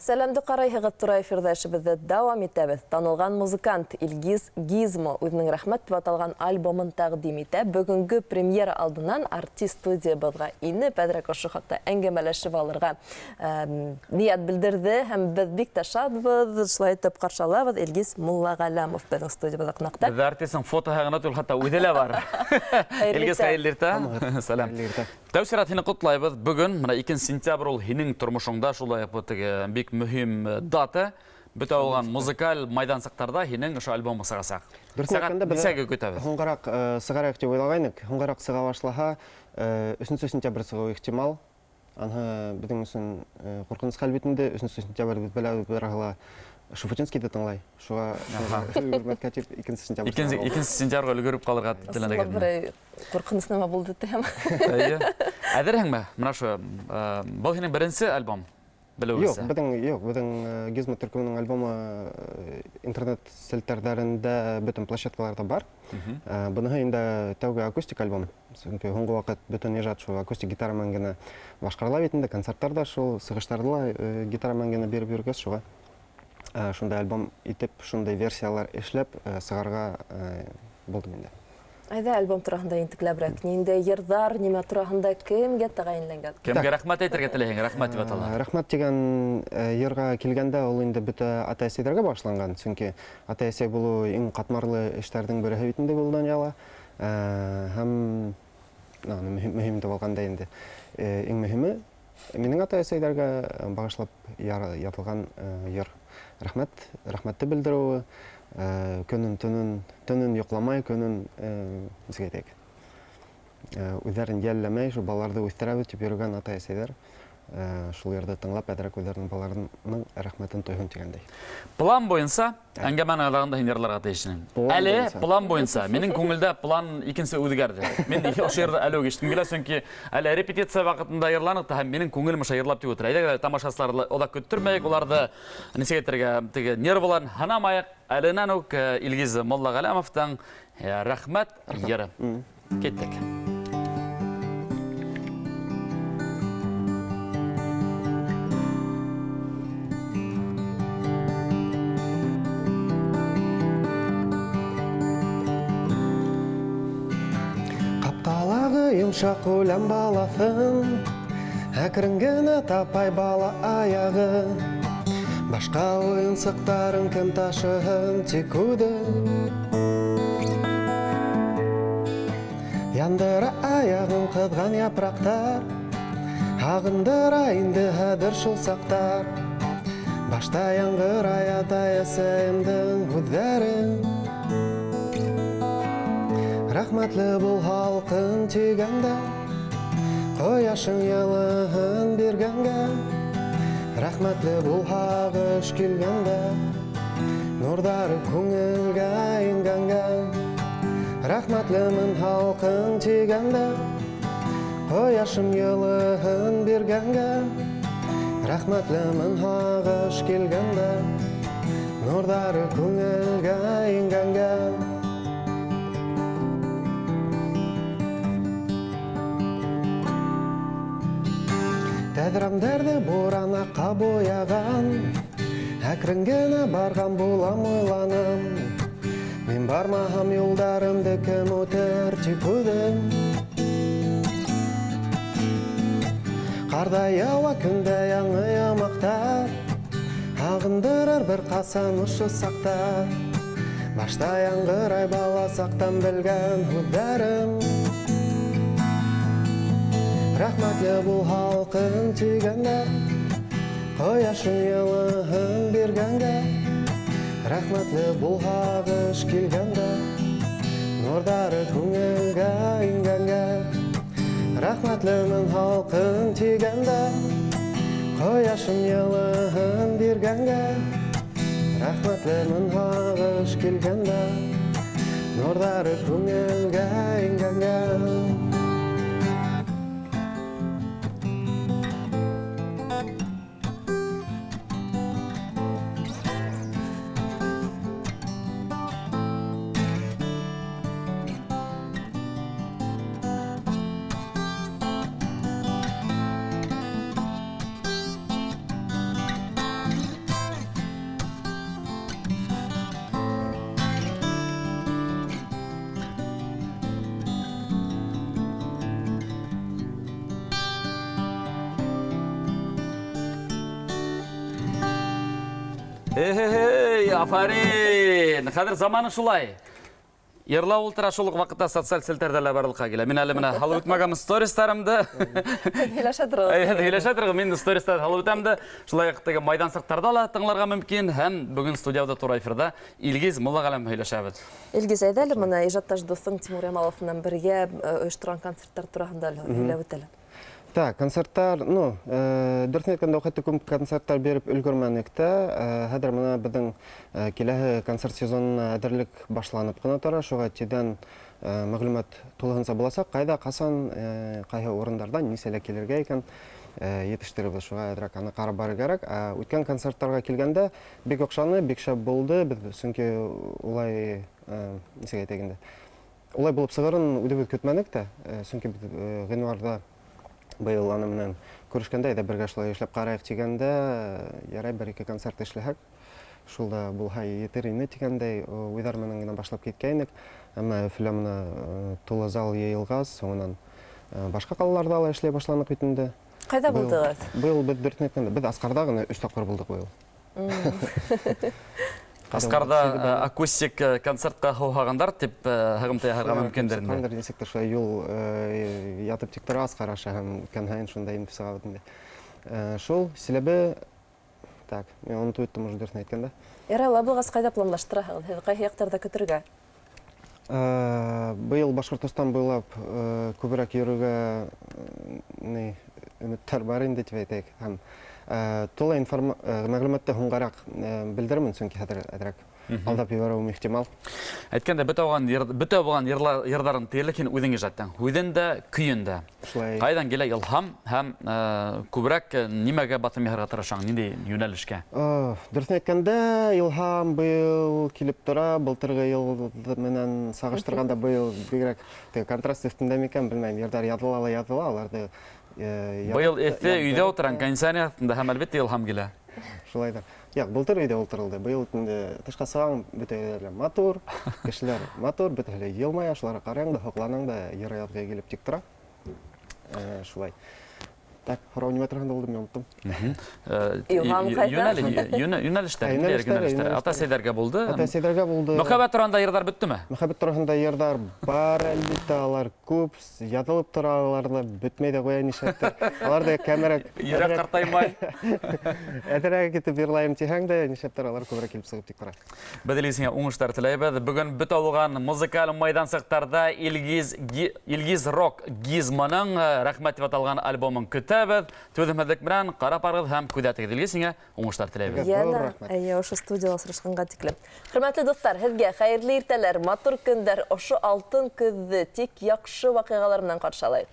Сәләмде ҡарайһығыҙ, тура эфирҙа эшебеҙҙе дауам итәбеҙ. Танылған музыкант Илгиз Гизмо үҙенең «Рәхмәт» тип аталған альбомын тәҡдим итә. Бөгөнгө премьера алдынан артист студиябыҙға инеп, әҙерәк ошо хаҡта әңгәмәләшеп алырға ниәт белдерҙе һәм беҙ бик тә шатбыҙ. Шулай итеп ҡаршы алабыҙ, Илгиз Муллағәләмов беҙҙең студиябыҙҙа ҡунаҡта. Беҙҙә артистың фотоһы ғына түгел, хатта үҙе лә бар. Илгиз, хәйерле иртә. Сәләм. Тәү сират һине ҡотлайбыҙ. Бөгөн, мына 2 сентябрь, ул һинең тормошоңда шулай уҡ теге бик мөһим дата. Бөтә булған музыкаль майҙансыҡтарҙа һинең ошо альбомың сығасаҡ. Дөрөҫөн әйткәндә, беҙ нисәгә көтәбеҙ? Һуңғараҡ сығарайыҡ тип уйлағайныҡ. Һуңғараҡ сыға башлаһа, 3 сентябрь сығыуы ихтимал. Анһы беҙҙең өсөн ҡурҡыныс хәл бит инде. 3 сентябрь беҙ беләбеҙ, барыһы ла Шуфутинскийҙы тыңлай. Шуға өлгөрмәҫкә тип 2 сентябрь. 2 сентябргә өлгөрөп ҡалырға теләнегеҙме? Берәй ҡурҡыныс нәмә булды тиһәм. Эйе. Әҙерһеңме? Мына ошо, был һинең беренсе альбом, белеүемсә. Юҡ, беҙҙең Гизмо төркөмөнөң альбомы интернет селтәрҙәрендә, бөтөн площадкаларҙа бар. Быныһы инде тәүге акустик альбом. Сөнки һуңғы ваҡыт бөтөн ижад шул акустик гитара менән генә башҡарыла бит инде, концерттар ҙа шул, сығыштарҙы ла гитара менән генә биреп йөрөгәс, шуға шундай альбом итеп, шундай версиялар эшләп сығарға булдым инде. Әйҙә, альбом тураһында ентекләберәк. Ниндәй йырҙар, нимә тураһында, кемгә тәғәйенләнгән? Кемгә рәхмәт әйтергә теләйһең? Рәхмәт тип атала. Рәхмәт тигән йырға килгәндә, ул инде бөтә атай-әсәйҙәргә бағышланған. Сөнки атай-әсәй булыу иң ҡатмарлы эштәрҙең береһе бит инде был донъяла. Һәм мөһим тип алғанда инде, иң мөһиме минең атай-әсәйҙәргә бағышлап яҙылған йыр. Рәхмәт, рәхмәтте белдереүе, көнөн, төнөн, төнөн йоҡламай, көнөн, нисек әйтәйек, үҙҙәрен йәлләмәй, шул балаларҙы үҫтерәбеҙ тип йөрөгән атай-әсәйҙәр, шул йырҙы тыңлап, әҙерәк үҙҙәренең балаларының рәхмәтен тойһон тигәндәй. План буйынса, әңгәмәнең аҙағында һин йырларға тейешһең. План Әле буйынса. план буйынса, минең күңелдә план икенсе үҙгәрҙе. Мин ошо йырҙы әле үк ишеткем килә, сөнки әле репетиция ваҡытында йырланыҡ та, һәм минең күңелем ошо йырлап тип ултыра. Әйҙәгеҙ, тамашасыларҙы оҙаҡ көттөрмәйек, уларҙы нисек әйтергә, теге нервыларын һынамайыҡ. Әленән үк Илгиз Муллағәләмовтың «Рәхмәт» йыры. Киттек. Ҡапҡалағы йомшаҡ үлән балаҫын әкрен генә тапай бала аяғы. Башҡа уйынсыҡтарын кем ташыһын, тик үҙе. Яндыра аяғын ҡыҙған япраҡтар, һағындыра инде хәҙер шул саҡтар. Башта яңғырай атай-әсәйемдең һүҙҙәре. Рәхмәтле бул һалҡын тигәндә, ҡояшың йылыһын биргәнгә. Рәхмәтле бул һағыш килгәндә, нурҙары күңелгә ингәнгә. Рәхмәтлемен һалҡын тигәндә, ҡояшым йылыһын биргәнгә. Рәхмәтлемен һағыш килгәндә, нурҙары күңелгә ингәнгә. Тәҙрәмдәрҙе буран аҡҡа буяған, әкрен генә барған булам уйланым. Мин бармаһам юлдарымды кем үтер, тик үҙем. Ҡарҙа яуа көндә яңы ямаҡтар, һағындырыр бер ҡасан ошо саҡтар. Башта яңғырай бала саҡтан белгән һүҙҙәрем. Рәхмәтле бул һалҡын тигәндә, ҡояшың йылыһын биргәнгә. Рәхмәтле бул һағыш килгәндә, нурҙары күңелгә ингәнгә. Рәхмәтлемен һалҡын тигәндә, ҡояшым йылыһын биргәнгә. Рәхмәтлемен һағыш килгәндә, нурҙары күңелгә ингәнгә. Эй, афарин! Хәҙер заманы шулай. Йырлап ултыра, шул уҡ ваҡытта социаль селтәрҙә лә барлыҡҡа килә. Мин әле менә һалып үтмәгән стористарымды. Һөйләшә тороғоҙ. Әйе, һөйләшә тороғоҙ. Мин стористар һалып үтәм дә, шулай уҡ теге майҙансыҡтарҙа ла тыңларға мөмкин. Һәм бөгөн студиябыҙҙа тура эфирҙа Илгиз Муллағәләм һөйләшәбеҙ. Илгиз, әйҙә әле бына ижадташ дуҫың Тимур Ямалов менән бергә ойошторған концерттар тураһында әле һөйләп үт әле. Так, концерттар, ну, дөрөҫөн әйткәндә, ул хәтта күп концерттар биреп өлгөрмәнек тә. Хәҙер бына беҙҙең киләһе концерт сезонына әҙерлек башланып ҡына тора. Шуға тиҙҙән мәғлүмәт тулыһынса буласаҡ. Ҡайҙа, ҡасан, ҡайһы урындарҙа, нисәлә килергә икән, етештерербеҙ. Шуға әҙерәк аны ҡарап барыр кәрәк. Ә үткән концерттарға килгәндә бик оҡшаны, бик шәп булды. Беҙ сөнки улай, нисек әйтәйек инде, улай булып сығырын үҙебеҙ көтмәнек тә. Сөнки беҙ ғинуарҙа быйыл аны менән күрешкәндә, әйҙә бергә шулай эшләп ҡарайыҡ тигәндә, ярай бер-ике концерт эшләһәк, шул да булһа етер ине тигәндәй уйҙар менән генә башлап киткәйнек. Әммә Өфөлә бына тулы зал йыйылғас, һуңынан башҡа ҡалаларҙа ла эшләй башланыҡ бит инде. Ҡайҙа булдығыҙ? Быйыл беҙ дөрөҫөн әйткәндә, беҙ Асҡарҙа ғына 3 тапҡыр булдыҡ быйыл. Асҡарҙа акустик концертҡа һыуһағандар тип һығымта яһарға мөмкиндер инде. Ҡандыр, нисектер шулай юл ятып тик тора Асҡар аша һәм үткән һайын шунда инеп сығабыҙ инде. Шул Силәбе, так, мин онотоп үттем уже дөрөҫөн әйткәндә. Ярай, улай булғас ҡайҙа планлаштыраһығыҙ? Һеҙ ҡайһы яҡтарҙа көтөргә? Быйыл Башҡортостан буйлап күберәк йөрөргә ни өмөттәр бар инде тип әйтәйек. Һәм тулы мәғлүмәтте һуңғараҡ белдерермен, сөнки хәҙер әҙерәк алдап ебәреүем ихтимал. Әйткәндә, бөтә булған йырҙарын тиерлек һин үҙең ижад иттең. Һүҙен дә, көйөн дә. Шулай. Ҡайҙан килә илһам һәм күберәк нимәгә баҫым яһарға тырышаң, ниндәй йүнәлешкә? Дөрөҫөн әйткәндә, илһам быйыл килеп тора. Былтырғы йыл менән сағыштырғанда быйыл бигерәк теге контраст өҫтөндә микән, белмәйем. Йырҙар яҙыла ла яҙыла, аларҙы Быйыл эҫе өйҙә ултыран, кондиционер аҫтында һәм әлбиттә илһам килә. Шулай ҙа. Юҡ, былтыр өйҙә ултырылды. Быйыл инде тышҡа сығаң, бөтә ерҙә матур, кешеләр матур, бөтәһе лә йылмая, шуларға ҡарайың да, һоҡланаң да, йыр яҙғы килеп тик тора. Шулай. Так, һорау нимә тураһында булды, мин оноттом. Илһам ҡайҙа? Йүнәлештәр, Ә, ниндәйерәк йүнәлештәр, йүнәлештәр? йүнәлештәр. Ата-әсәйҙәргә булды. Ата-әсәйҙәргә булды. Мөхәббәт тураһында йырҙар бөттөмө? Мөхәббәт тураһында йырҙар бар, әлбиттә, алар күп, яҙылып тора, алар ҙа бөтмәй ҙә ҡуя нишләптер. Алар ҙа кәмерәк, Йөрәк әҙерәк ҡартаймай. Әҙерәк итеп йырлайым тиһәң дә, нишләптер алар күберәк килеп сығып тик тора. Беҙ Илгизгә уңыштар теләйбеҙ. Бөгөн бөтә булған музыкаль майҙансыҡтарҙа Илгиз Рок Гизмоның Рәхмәт тип аталған альбомын көтәбеҙ. Түҙемһеҙлек менән ҡарап барығыҙ һәм күҙәтегеҙ. Илгиз, һиңә уңыштар теләйбеҙ. Йәнә, Рәхмәт. әйе, ошо студияла осрашҡанға тиклем. Хөрмәтле дуҫтар, һеҙгә хәйерле иртәләр, матур көндәр, ошо алтын көҙҙө тик яҡшы ваҡиғалар менән ҡаршы алайыҡ.